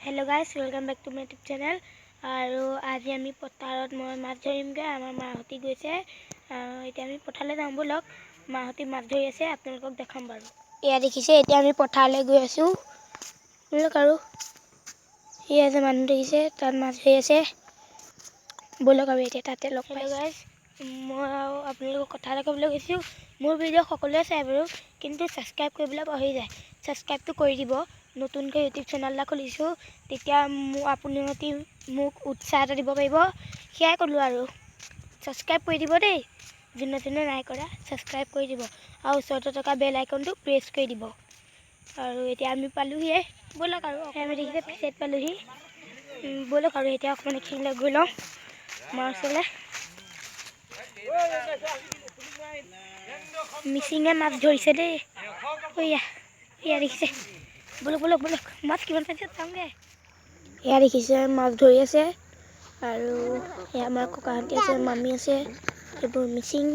Hello guys, welcome back to my YouTube channel. আৰু আজি আমি পথাৰত মই মাছ ধৰিমগৈ। আমাৰ মাহঁতি গৈছে আৰু এতিয়া আমি পথাৰলৈ যাওঁ ব'লক। মাহঁতি মাছ ধৰি আছে, আপোনালোকক দেখাম বাৰু। এয়া দেখিছে, এতিয়া আমি পথাৰলৈ গৈ আছোঁ। ব'লক। আৰু এয়া যে মানুহ দেখিছে, তাত মাছ ধৰি আছে। ব'লক আৰু এতিয়া তাতে লগ পাই। গাইজ, মই আৰু আপোনালোকক কথা এটা ক'বলৈ গৈছোঁ। মোৰ ভিডিঅ' সকলোৱে চাই বাৰু, কিন্তু ছাবস্ক্ৰাইব কৰিবলৈ পাহৰি যায়। ছাবস্ক্ৰাইবটো কৰি দিব। নতুনকৈ ইউটিউব চেনেল এটা খুলিছোঁ, তেতিয়া মোক আপোনালোকে মোক উৎসাহ এটা দিব পাৰিব। সেয়াই ক'লোঁ আৰু ছাবস্ক্ৰাইব কৰি দিব দেই। যোনে যোনে নাই কৰা, ছাবস্ক্ৰাইব কৰি দিব আৰু ওচৰতে থকা বেল আইকনটো প্ৰেছ কৰি দিব। আৰু এতিয়া আমি পালোহিয়ে, ব'লক। আৰু আমি দেখিছে, ফিচাৰীত পালোহি। ব'লক আৰু এতিয়া অকণমান এইখিনিলৈ গৈ লওঁ মাৰ ওচৰলৈ। মিচিঙে মাছ ধৰিছে দেই। এয়া, এয়া দেখিছে। ব'লক, ব'লক, ব'লক। মাছ কিমান পাইছে চাওঁগৈ। এয়া দেখিছে, মাছ ধৰি আছে। আৰু এয়া আমাৰ ককাহঁতি আছে, মামী আছে, এইবোৰ মিচিং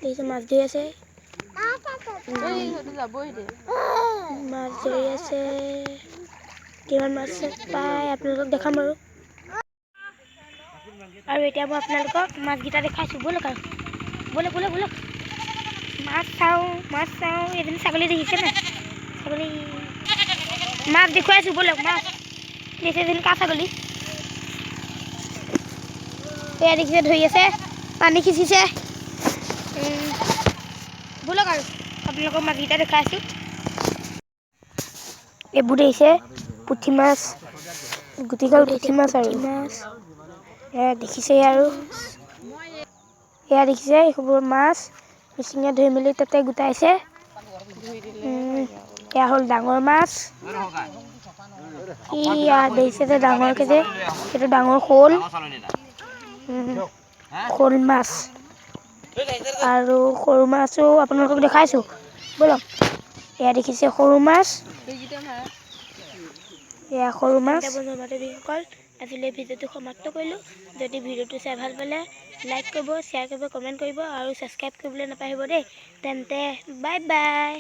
দেখিছে, মাছ ধৰি আছে। মাছ ধৰি আছে। কিমান মাছ পায় আপোনালোকক দেখাম বাৰু। আৰু এতিয়া মই আপোনালোকক মাছকেইটা দেখাইছোঁ। ব'লক আৰু, ব'লক, ব'লক, ব'লক। মাছ চাওঁ, মাছ চাওঁ। এজনী ছাগলী দেখিছে নাই? ছাগলী। মাছ দেখুৱাইছোঁ, ব'লক। মাছ দেখিছে, এজনী কা ছাগলী। এয়া দেখিছে, ধৰি আছে, পানী সিঁচিছে। ব'লক আৰু আপোনালোকক মাছকেইটা দেখাই আছোঁ। এইবোৰ দেখিছে, পুঠি মাছ, গুটিকাল পুঠি মাছ। আৰু মাছ এয়া দেখিছে। আৰু এয়া দেখিছে, এইবোৰ মাছ মিচিঙে ধৰি মেলি তাতে গোটাইছে। এয়া হ'ল ডাঙৰ মাছ। ইয়া দেখিছে যে ডাঙৰকে যে, সেইটো ডাঙৰ শ'ল, শ'ল মাছ। আৰু সৰু মাছো আপোনালোকক দেখাইছোঁ, ব'লক। এয়া দেখিছে, সৰু মাছ। এয়া সৰু মাছ। বন্ধু বান্ধৱীসকল, আজিলৈ ভিডিঅ'টো সমাপ্ত কৰিলোঁ। যদি ভিডিঅ'টো চাই ভাল পালে, লাইক কৰিব, শ্বেয়াৰ কৰিব, কমেণ্ট কৰিব আৰু ছাবস্ক্ৰাইব কৰিবলৈ নাপাহৰিব দেই। তেন্তে বাই বাই।